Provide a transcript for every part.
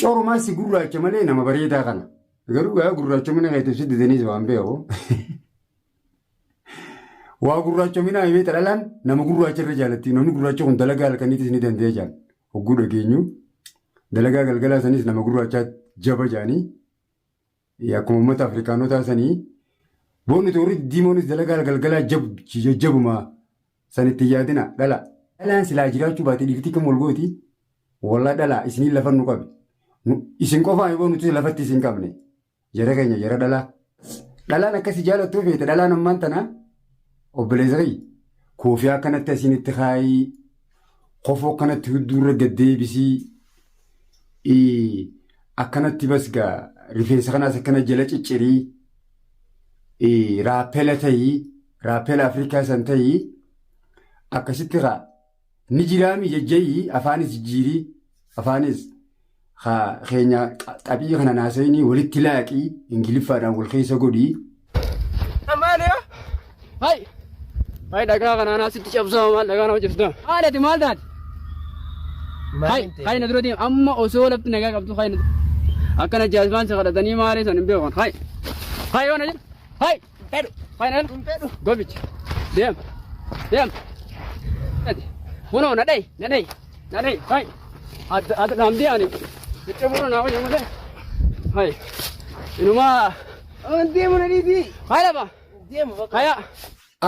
Corumaa si gurraacha malee nama bareedaa kana. Garuu gaa gurraachomina keetiif si didaniis waan beeku. Waa gurraachominaa himee dhalaan nama gurraacha irra jaalatti. Namni gurraacha kun dalagaa halkaniitis ni dandeenya jaan. Hogguu dhageenyu dalagaa galgalaa sanis nama gurraachaa jaba jaanii. Akkuma uummata Afrikaanotaa sanii boonni toorri diimoonis dalagaa galgalaa jajjabuma sanitti yaadina dhala. Dhalaan silaa jiraachuu baate dhiirti kam wal gooti? Wallaa dhala isiniin lafa nu qabe. Isin qofaa yoo nuti lafatti isin qabne. Jara keenya jara dhalaa. Dhalaan akkasii jaalattuu feete dhalaan ammaan tana obboleessa kiyya. Koofiyaa akkanatti asiin itti kaayii kofoo akkanatti hudduurra gad deebisii akkanatti bas gaa rifeensa kanaas akkana jala ciccirii raappeela ta'ii raappeela Afrikaa san ta'ii akkasitti kaa ni jiraami jajjayii afaanis jijjiirii afaanis keenya xaphii kana naasayinii walitti laaqii ingiliffaadhaan wal keessa godhii. Maali yoo? Hai! Hai dhagaa kana anaa sitti cabsaa maal dhagaa nama cabsitaa? Maal ati maal taate? Hai hai na dura deem amma osoo lafti nagaa qabdu hai na akkana jaazbaan si kadhatanii maalee san hin beekan hai hai yoo na jedhu hai Fedhu. hai na Hin fedhu. gobichi deem deem kunoo na dhayi na dhayi na dhayi hai adda adda dhaamdii ani itti buru naa wajjin malee hai inumaa Deemu na dhiisi. hai lafa Deemu bakka. haya.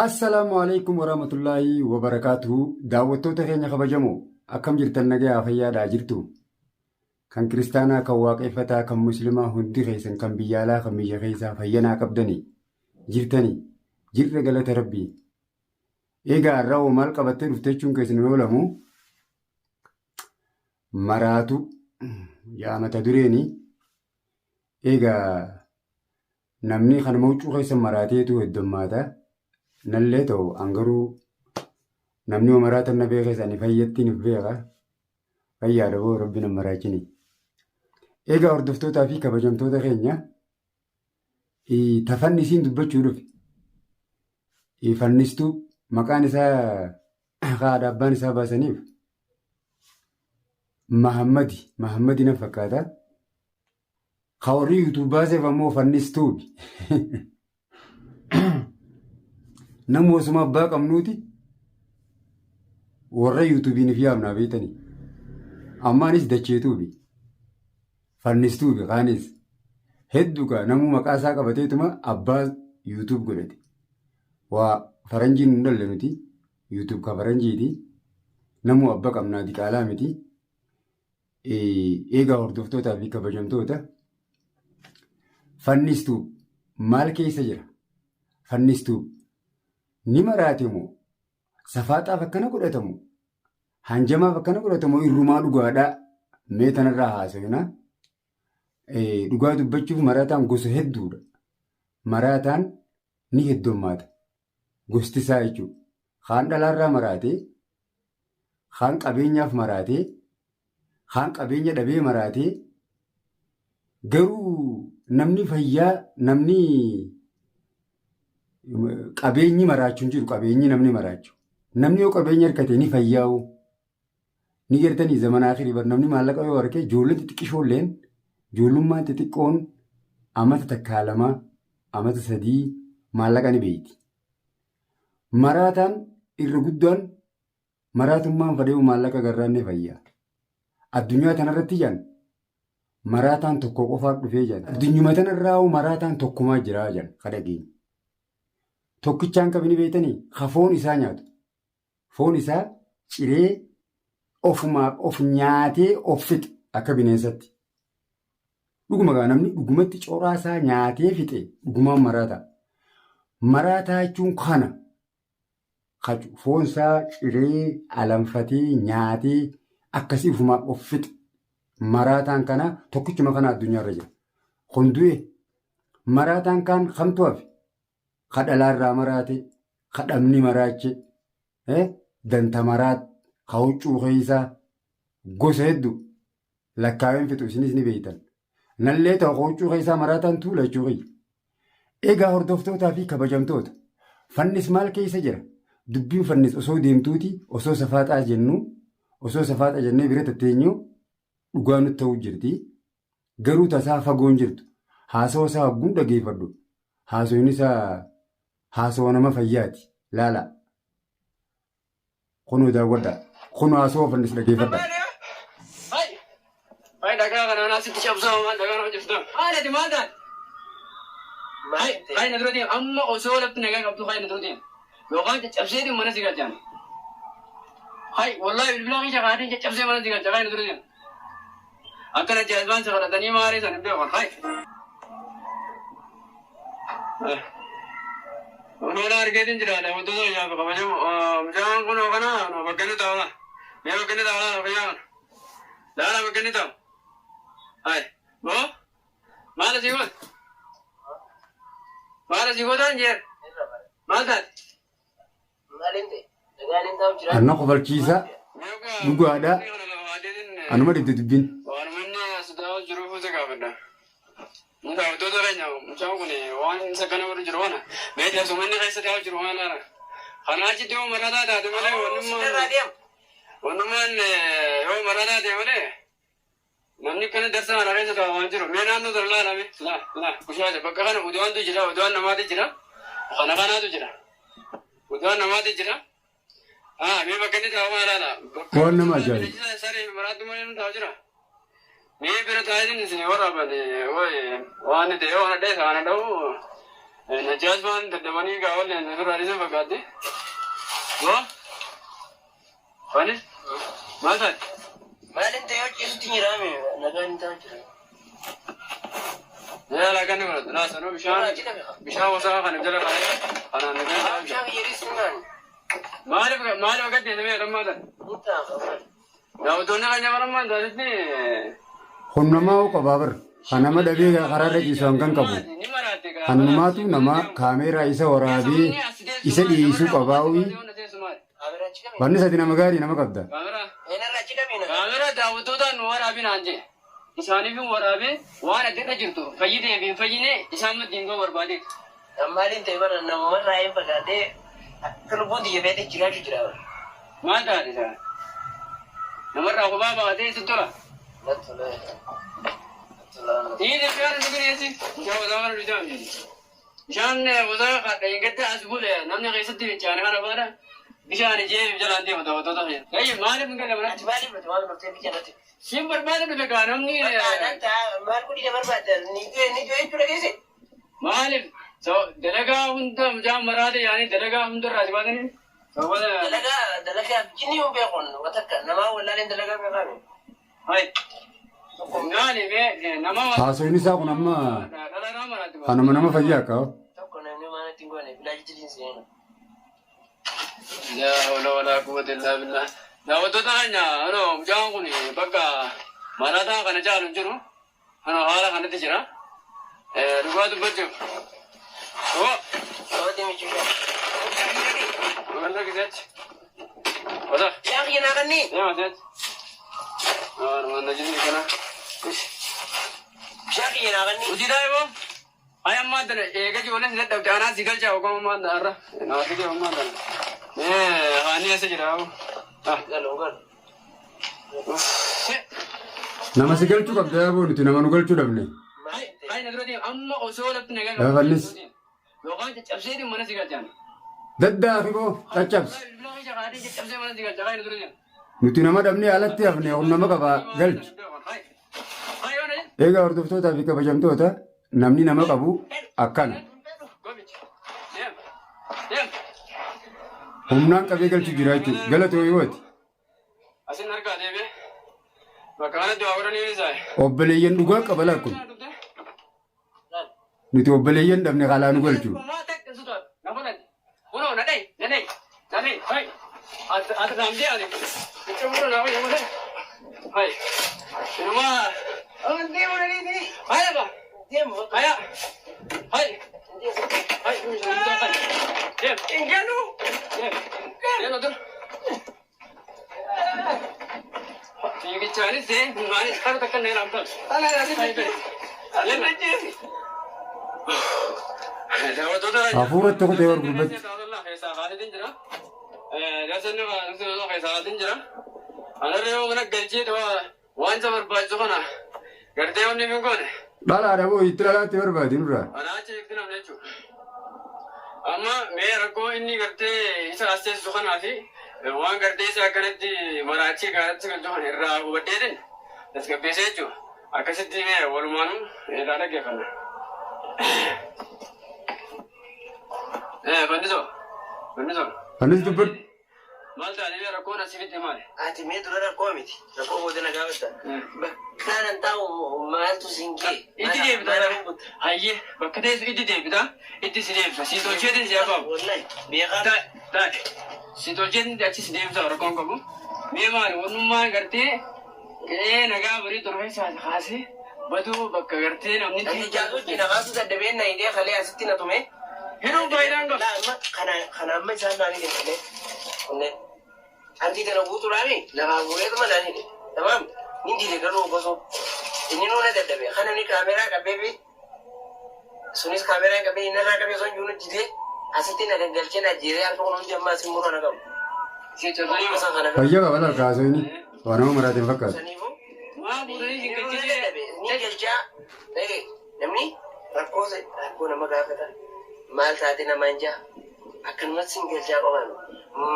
Assalaamu alaikum warahmatullaahi wabarakaatuhu. Daawwattoota keenya kabajamoo akkam jirtan nagayaa fayyaadhaa jirtu? Kan kiristaanaa, kan waaqeffataa, kan muslimaa hundi keessan kan biyya alaa, kan biyya keessaa fayyanaa qabdanii jirtanii jirra galata rabbii. Egaa har'a hoo maal qabattee dhufte jechuun keessan hin oolamu. Maraatu yaa mata dureeni. Egaa namni kanuma huccuu keessa maraateetu heddummaata. Nallee ta'u an garuu namni yoo maraatan na beekes ani fayyattiin if beeka. Fayyaadha boo rabbi na maraachini. Egaa hordoftootaa fi kabajamtoota keenya tafanni isiin dubbachuu dhufe. Fannistuu maqaan isaa haadha abbaan isaa baasaniif Mahammadi Mahammadi na fakkaata. Ka warri YouTube baaseef ammoo fannistuubi. Namni osuma abbaa qabnuuti warra YouTube'n if yaamnaa beektanii. Ammaanis dacheetuubi. Fannistuubi kaanis. Hedduu gaa namuu maqaa isaa qabateetuma abbaa YouTube godhate. Waa faranjiin hin dhalle nuti. YouTube ka faranjiiti. Namuu abba qabnaa diqaalaa miti. Eegaa hordoftootaa fi kabajamtoota fannistuu maal keessa jira? Fannistuu ni maraate moo? Safaaxaaf akkana godhatamu? Hanjamaaf akkana godhatamu? Irrumaa dhugaadhaa? Mee tanarraa haasofna. Dhugaa dubbachuuf maraataan gosa hedduudha. Maraataan ni heddummaata. Gosti isaa jechuudha. Kaan dhalaarraa maraatee, kaan qabeenyaaf maraatee, kaan qabeenya dhabee maraatee, garuu namni fayyaa namni qabeenyi maraachu hin jiru qabeenyi namni maraachu. Namni yoo qabeenya harkate ni fayyaa'u. Ni gartanii zamana akhirii bar namni maallaqa yoo harke ijoolleen xixiqqishoolleen ijoollummaan xixiqqoon amata takkaa lama amata sadii maallaqa ni beeyti. Maraataan irra guddaan maraatummaan fadheewu maallaqa garraan ni fayya. Addunyaa tanarratti jaan maraataan tokko qofaa dhufee jaan. Addunyuma tanarraa maraataan tokkumaa jiraa jaan ka dhageenye. Tokkichaan qabini beektanii ka foon isaa nyaatu. Foon isaa ciree ofumaaf of nyaatee of fixe akka bineensatti. Dhuguma gaa namni dhugumatti coraa isaa nyaatee fixe dhugumaan maraataa. Maraataa jechuun kana. Foon isaa ciree alanfatee nyaatee akkasii ofumaaf of fixe. Maraataan kana tokkichuma kana addunyaarra jira. Kun du'e maraataan kaan kamtu hafe? Ka dhalaarraa maraate, ka dhabni maraache, danta maraat, ka huccuu keessaa gosa hedduu lakkaa'een fixu isinis ni beektan. Nallee ta'u ka huccuu keessaa maraataan tuula jechuu kiyya. Egaa hordoftootaa fi kabajamtoota fannis maal keessa jira? Dubbiin fannis osoo deemtuuti osoo safaaxaa jennu osoo safaaxa jennee bira tatteenyu. Dhugaa nutti ta'uu jirti. Garuu tasaa fagoon jirtu. Haasawa isaa hogguun dhageeffadhu. Haasawni isaa haasawa nama fayyaati. Laala. Kunoo daawwadha. Kunoo haasawa fannis dhageeffadha. Hai! Hai dhagaa kana asitti cabsaa maal dhagaa nama cabsitaa? Maal ati maal taate? Hai hai na dura deema amma osoo lafti nagaa qabdu hai na dura deema. Yookaan caccabseetiin mana si galchaan. Hai wallahi bilbila keessa kaatiin caccabsee mana si galcha hai na dura deema. Akkana jaazbaan si kadhatanii maarii san hin beekan hai. Onoodha argeetiin jira daawwattoota biyyaaf kabajamu. Mucaan kun kana bakka inni taa'u mee bakka inni taa'u laala fayyaa kana. Laala bakka inni taa'u. Hai boo maal asii goota? Maal asii gootaan jeer? Maal taate? Anna kofalchiisa. Dhugaadha. Anuma dhibde dubbiin. Waanuma inni as taa'u jiru fuute gaafadha. Daawwattoota keenya mucaan kun waan isa kana godhu jiru kana mee teessuma inni keessa taa'u jiru waan haara. Kanaa achitti yoo marataa taate malee wannummaan yoo marataa taate malee namni kana darsa kana keessa taa'u waan jiru. Mee naannoo sana laalame laa laa kushaase bakka kana uduwaantu jira uduwaan namaati jira kana kanaatu jira uduwaan namaati jira. Mee bakka inni taa'u maal laala. Waan nama ajaa'ibu. Saree maraatu malee nu taa'u jira. Mee bira taa'eetiin isin waraaban waan ta'e waan adda isa waan dha'u najaas waan daddabanii gaawwan ofirraa dhiisan fakkaatti. Boo Fanis maal taate? Maalin ta'e hojjetutti jiraame nagaan hin ta'u jira. Yaa laakan ni godhatu. Laa sanuu bishaan bishaan wasaa kana jala kaa'ee kanaan nu keessa jira. Bishaan yeris naan. Maaliif maaliif akka deemee jedhamaa ta'e? Ni ta'a. Daawwattoonni keenya barammaan taasisti. Kun namaa hoo qabaa bar. Kan nama dhabee karaarra ciisu hangan qabu. Kanumaatu nama kaameeraa isa waraabee isa dhiyeessuu qabaa'u. Wanni sadi nama gaarii nama qabda. Kaameraa daawwattootaan nu waraabin aan jedhe. Isaaniif hin waraabee waan ati irra jirtu fayyitee fi hin fayyine isaan maddiin ga'uu barbaade. Maaliin ta'e bara namumarraa hin fagaatee akka lubbuun xiyya feetee jiraachuu jira. Maal taate isaa? Namarraa kophaa baatee sitti tola. Natti tola. Natti tola. Dhiirri bishaan hin dhugineessi. Bishaan wasaa kana bishaan. Bishaan wasaa kadha hin gadda as bule namni keessatti fincaane kana baada bishaan ijee jalaan deema daawwattoota keenya. Eeyyi maaliif hin galle Ati maaliif ati maal dhuftee biyya natti? Siin barbaada dhufe kaa namni. Nan ta'a maal godhi na barbaadda ni du'e ni du'e jechuudha keessa. Maaliif dalagaa hunda mucaan maraate yaanii dalagaa hunda irraa si baatanii sababa. Dalagaa dalagaa jinni hin beekun watakka namaa wallaaleen dalagaa beekaame. Hai. Maaliif nama. Haasawni isaa kun amma Dalagaa maraate. kanuma nama fayyaa akka. Tokko namni maal ittiin goone bilaajitti diinseenu. Laa hawla walaa quwwata illaa billah. Daawwattoota keenya ano mucaan kun bakka marataa kana caalu hin jiru. Ano haala kanatti jira. Dhugaa dubbachuuf. Oo. Sababni michuudha. Walla giseechi. Wasa. Yaa kiyya naa kannii. Deema seechi. Waan najisni kana. Bishaan kiyya naa kannii. Hojii taa'ee boo. Ay ammaa tana eega ijoolleen si dadhabde anaa si galchaa ogaa ammaa tana har'a. Naa fide ammaa tana. Mee haani eessa jira? Ah. Galu galu. Nama si galchuu qabda yaa boo nuti nama nu galchuu dhabne. Hai na dura deema amma osoo lafti nagaa Lafa fannis. Yookaan caccabseetiin mana si galchaan. Daddaafi boo caccabsi. Bilbila keessa kaatee caccabsee mana si galcha hai na dura deema. Nuti nama dhabnee alatti hafne kun nama qabaa galchi. Hai. Hai yoo na Egaa hordoftootaa fi kabajamtoota namni nama qabu akkana. Gomichi. Deema. Deema. Humnaan qabee galchuu jira jechuudha. Galatoo yooti. Asin harkaa deemee bakka kanatti waa godhanii isaa. Obboleeyyan dhugaa qaba lakkun. Nuti obboleeyyan dhabne kalaa nu galchu. Kunoo na dhayi na dhayi na dhayi hai ati naamtee ani itti muru naa wayya malee hai inumaa Deemu na dhiisii. hai ba Deemu. haya hai hai hai deem Hin galu. deem deem dur fiigichaanis deem maanis kara takka na raamtan Ana asirra asirra jeesi. Hafuuratti kutee war gurbatti. Jira. Anarra yoo mana galchee Waan isa barbaachisu kana gartee wanni hin goone. Dhalaadha boo itti dhalaatti barbaadi nurraa. Anaa achi itti namni jechuudha. Amma mee rakkoo inni gartee isa as teessisu kanaa fi waan gartee isa akkanatti maraachii gaaratti galchu kana irraa hubadheetin tasgabbeessee jechuudha. Akkasitti mee walumaanuu irraa dhaggeeffanna. Fannisoo. Fannisoo. Fannis dubbadhu. Maal taate mee rakkoon asii fidde maali? Ati mee dura rakkoo miti. Rakkoo booda na gaafatta. Bakka nan taa'u maaltu siin ga'e? Itti deebita. Hayyee bakka teessu itti deebita. Itti si deebisa. Si tolcheetiin si hafaamu. Wallahi beekaa. Taate. Si tolcheetiin achi si deebisa rakkoon qabu. Mee maali wannummaan gartee qe'ee nagaa barii torba isaa kaasee baduu bakka gartee namni. Ati jaasuutti na kaasuu dadhabeen na hidhee kalee asitti na tume. Hidhuun faayidaan qabu. Laa amma kana amma isaan naan hidhe malee. Kunneen. Argii kana guutuudhaani lafaa fuudheetuma naan hidhe. Tamaam. Ni dide garuu osoo. Inni nuuna dadhabe. Kana ni kaameraa qabee fi sunis kaameraa qabee inni narraa qabee osoo hin jiru didee asitti na gaggalchee na ajjeeree harka kun hundi amma asin muruu na qabu. Si tolchee. Gosa kana. Fayyaa qaba laal kaasoo inni. Waan nama maraatiin fakkaatu. Saniifuu. Maa fuudhanii si Inni nuuna galchitee. dadhabe. Ni galchaa. Dhage namni rakkoo rakkoo nama gaafata. Maal taate namaan jaa. Akkanumatti sin galchaa qofaan.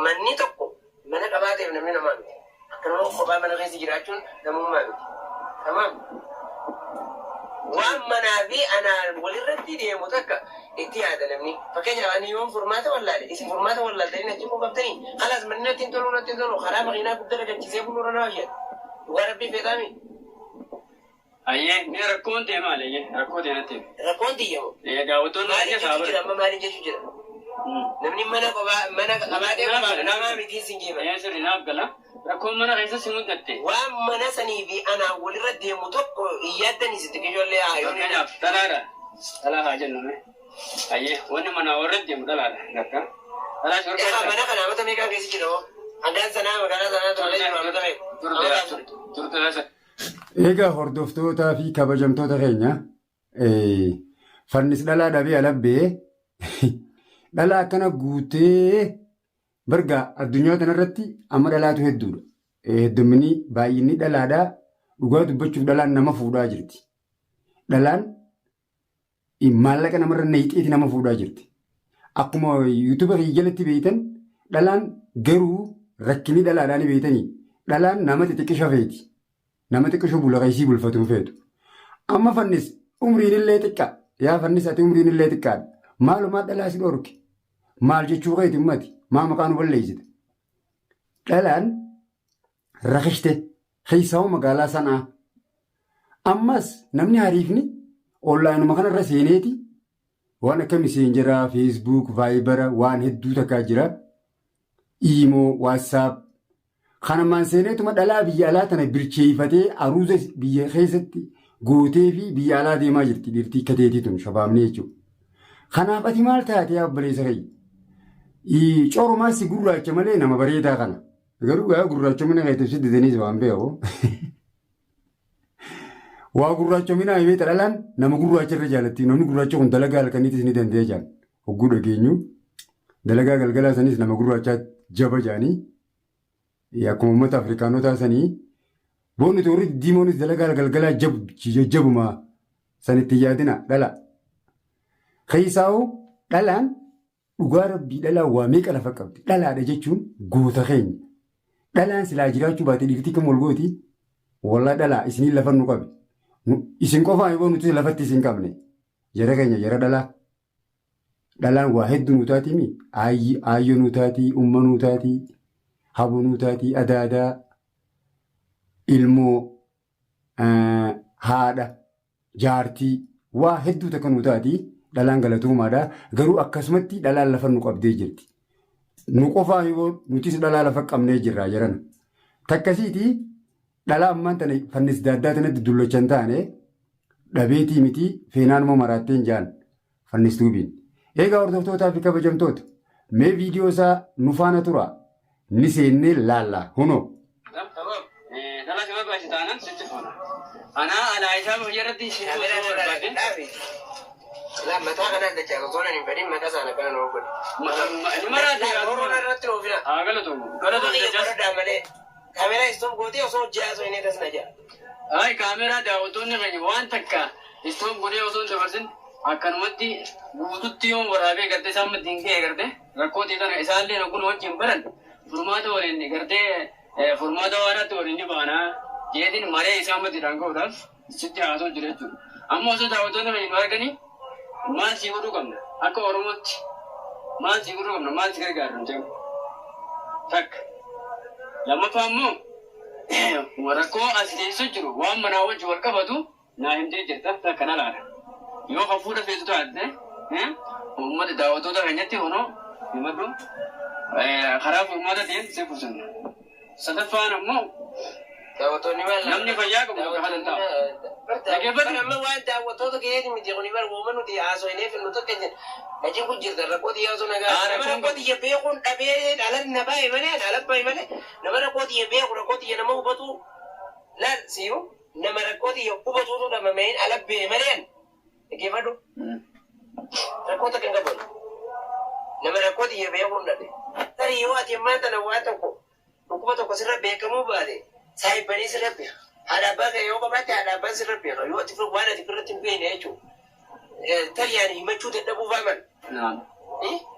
Manni tokko mana qabaateef namni namaa miti. Akkanuma kophaa mana keessa jiraachuun namummaa miti. Tamaam. Waan manaa fi anaan walirratti deemu takka itti yaada namni. Fakkeenyaaf ani yoon furmaata wallaale isin furmaata wallaaltanii na cimoo qabdanii khalaas manni natti hin tolu natti hin tolu karaa makiinaa guddaa dhagachiisee buluu na hojjeta. Dhugaa rabbii feetaami. Hayyee mee rakkoon ta'e maali? Hayyee rakkoo ta'e natti himi. Rakkoon xiyyamu. Daawwattoonni Maaliin keessa haa jechuu jira baratu. amma maaliin jechuu jira? Namni mana kophaa mana qabaatee kophaa namaa mitiin sin geema. Sirri naaf gala. Rakkoon mana keessa si mudatte. Waan mana sanii fi anaan walirra deemu tokko hin yaaddanii sitti ijoollee haa yoo Fakkeenyaaf dhalaadha. Dhalaa haa jennu mee. Hayyee wanni manaa warra deemu dhalaadha. Lakka. Dhalaa si Egaa barbaachisa. mana kana amata meeqaa keessa jira hoo? Hangaan sanaa magaalaa sanaa turte jiru amata meeqa? Amata afur. Turte. Egaa hordoftootaa fi kabajamtoota keenya fannis dhalaa dhabee alabbee dhalaa akkana guutee barga addunyaa kanarratti amma dhalaatu hedduudha. Hedduminni baay'inni dhalaadhaa dhugaa dubbachuuf dhalaan nama fuudhaa jirti. Dhalaan maallaqa namarra nayixeeti nama fuudhaa jirti. Akkuma yuutuuba kiyya jalatti beeytan dhalaan garuu rakkinni dhalaadhaa ni beeytanii dhalaan nama xixiqqisha feeti. Nama xiqqisho bula qaysii bulfatu hin feetu. Amma fannis umriin illee xiqqa. Yaa fannis ati umriin illee xiqqaadha. Maalumaa dhalaa si dhorke? Maal jechuu keeti ummati? Maa maqaa nu balleessite? Dhalaan rakishte keessaa magaalaa sanaa. Ammas namni hariifni onlaayinuma kanarra seeneeti waan akka miseenjeraa, feesbuuk, vaayibara waan hedduu takkaa jira. Iimoo, waatsaap. Kanumaan seeneetuma dhalaa biyya alaa tana bilcheeffatee aruuza biyya keessatti gootee fi biyya alaa deemaa jirti dhiirtii akka teetii tun shabaabni jechuudha. Kanaaf ati maal taate yaa obboleessa kiyya? Corumaa si gurraacha malee nama bareedaa kana. Garuu gaa gurraachomina keetiif si didaniis waan beeku. Waa gurraachominaa beekta dhalaan nama gurraacha irra jaalatti. Namni gurraacha kun dalagaa halkaniitis ni danda'e jaan. Hogguu dhageenyu dalagaa galgalaa sanis nama gurraachaa jaba jaanii. Akkuma uummata Afrikaanotaa sanii boonni toorri diimoonis dalagaa galgalaa jajjabuma sanitti yaadina dhala. Keessaa'u dhalaan dhugaa rabbii dhalaa waa meeqa lafa qabdi. Dhalaadha jechuun goota keenya. Dhalaan silaa jiraachuu baate dhiirti kam wal gooti? Wallaa dhalaa isiniin lafa nu qabe. Isin qofaa yoo nuti lafatti isin qabne. Jara keenya jara dhalaa. Dhalaan waa hedduu nu taatiimi. Aayyoo nu taatii, umma nu taatii, haboo nu taatii, adaadaa, ilmoo, haadha, jaartii waa hedduu takka nu taatii. Dhalaan galatoomaadha. Garuu akkasumatti dhalaan lafa nu qabdee jirti. Nu qofaa yoo nutis dhalaa lafa qabnee jirra jarana. Takkasiitii dhalaa ammaan tana fannis daaddaa tanatti dullacha hin taane dhabeetii miti feenaanuma maraatteen jaan fannis tuubiin. Egaa hordoftootaa fi kabajamtoota mee viidiyoo isaa nu faana tura ni seennee laalla hunoo. Tamaam. Dhalaa si barbaachisa taanaan sitti fuuna. Anaa alaa isaa biyya irratti si Kaameraa fuudhuu irraa barbaade. dhaabe. Laa mataa kana dachaa osoo hin fedhin mataa sana kana nama godhe. Ni maraate. Laa oromoo irratti oofina. Haa galatomu. Galatomu Kiyya jechaas. qoradhaa malee. Kaameraa stop gootee osoo hojii haasoo inni tas na jaa. Ay, kaameraa daawwattoonni keenya waan takka stop godhee osoo hin dabarsin akkanumatti guututti yoo waraabee gartee isaan maddiin ga'e gartee rakkoo ta'e tana isaallee kun wajjin baran furmaata waliin gartee furmaata waaraatti waliin ni baanaa jeetiin maree isaan maddiidhaan ga'uudhaaf sitti haasoo jira jechuudha. Amma osoo daawwattoonni keenya nu arganii maal sii godhuu qabna akka Oromootti, maal sii godhuu qabna, maal si gargaaru nuti takka. Lammaffaa immoo rakkoo as geessu jiru waan manaa wajji wal qabatu naa himtee jirta takka dhalaadha. Yoo hafuudha feetu taate uummata daawwattoota keenyatti honoo himadhu, karaa furmaata ta'een si fusunna. Sadaffaan ammoo Daawwattoonni maal? Namni fayyaa qabu bakka kana taa'u. Dhaggeeffadhu, amma waan daawwattoota keeti miti kuni bar uuma nuti haasofnee fi nuti akka jennu achi kun jirta rakkoo xiyyaa osoo nagaa. Nama rakkoo xiyya beekuun dhabee dhala na baay'ee malee dhala baay'ee malee nama rakkoo xiyya beeku, rakkoo xiyya nama hubatu laal si'u, nama rakkoo xiyya hubatuutu dhabameen ala ba'e malee. Dhaggeeffadhu, rakkoo takka hin qabu. Nama rakkoo xiyya beekuun dhabe. Tarii yoo ati ammaan tana waan tokko dhukkuba tokko sirra beekamuu baate saahibbanii sirra beeka. Haadha abbaa kee yoo qabaatte haadha abbaan sirra beeka. Yoo ati waan ati ofirratti hin beekne jechuudha. Tarii ani himachuu dadhabuu fa'aa mala. Naam.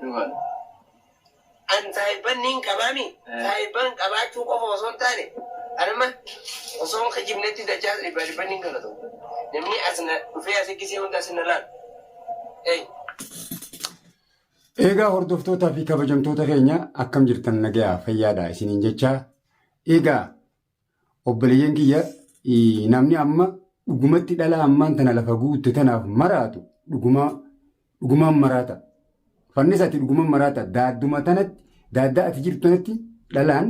Dhugaadha. An saahibban niin qabaami. Saahibban qabaachuu qofa osoo hin taane anuma osoo hin kijibnetti dachaa dhibbaa dhibban niin galatu. Namni as na dhufee as gisee hunda as na laalu. Egaa hordoftootaa fi kabajamtoota keenya, akkam jirtan? Nagayaa fayyaadha isiniin jechaa. Egaa obboleeyyan kiyya, namni amma dhugumatti dhala ammaan tana lafa guutte tanaaf maraatu dhugumaan maraata. Fannis, ati dhugumaan maraata. Daadduma tanatti, daaddaa ati jirtu tanatti dhalaan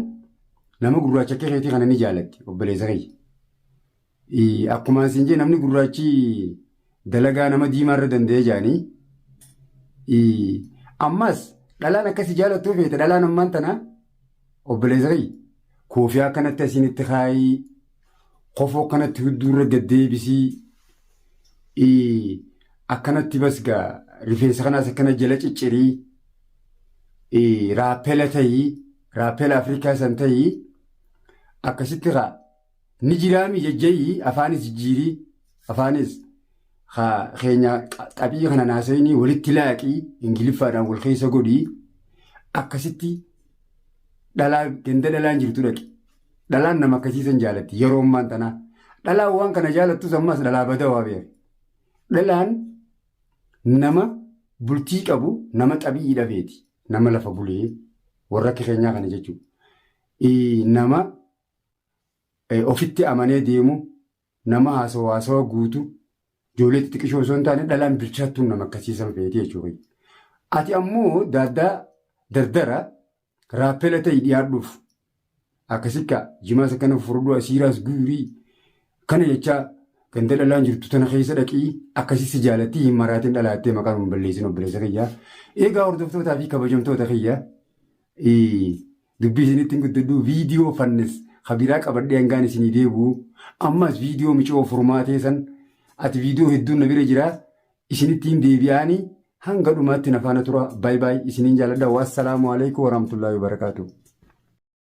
nama gurraacha akka keetii kana ni jaalatti, obboleessa kiyya. Akkuma isin jee, namni gurraachi dalagaa nama diimaa irra danda'ee jaanii. Ammas dhalaan akkasii jaalattuu feete, dhalaan ammaan tana, obboleessa kiyya, koofiyaa akkanatti asiin itti kaayii, kofoo akkanatti hudduurra gad deebisii, akkanatti bas gaa rifeensa kanaas akkana jala ciccirii, raappela ta'ii, raappela Afrikaa san ta'ii, akkasitti kaa ni jiraami jejjeeyi, afaanis jijjiirii, afaanis keenya xaphii kana naasayinii walitti laaqii, ingiliffaadhaan wal keessa godhii, akkasitti dhalaa ganda dhalaan jirtu dhaqi. Dhalaan nama akkasiisan jaalatti yeroo ammaan tanaa. Dhalaan waan kana jaalattus ammas dhalaa badawaa beeka. Dhalaan nama bultii qabu, nama xabi'ii dhabeeti. Nama lafa bulee warra akka keenyaa kana jechuudha. Nama ofitti amanee deemu, nama haasawa haasawa guutu, ijoollee xixiqqishoo osoo hin taane dhalaan bilchaattuun nama akkasiisan feeti jechuudha. Ati ammoo daaddaa dardara raappela ta'e dhiyaadhuuf akkasitti jimaas akkana furduu asiiraas guurii kana jechaa ganda dhalaan jirtu tana keessa dhaqii, akkasii si jaalatti. Hin maraatiin, dhalaattee maqaan hin balleessin, obboleessa kiyya. Egaa hordoftootaa fi kabajamtoota kiyya, dubbii isinitti hin guddadhu. Viidiyoo fannis kabiraa qabadhee hangaan isinii deebi'u, ammas viidiyoo micoo furmaatee san ati viidiyoo hedduun na bira jira, isinitti hin deebi'aanii. Hanga dhumaatti na faana tura. Baay baay, isiniin jaaladha. Wassalaamu alaikum warahmatullaahi wabarakaatuh.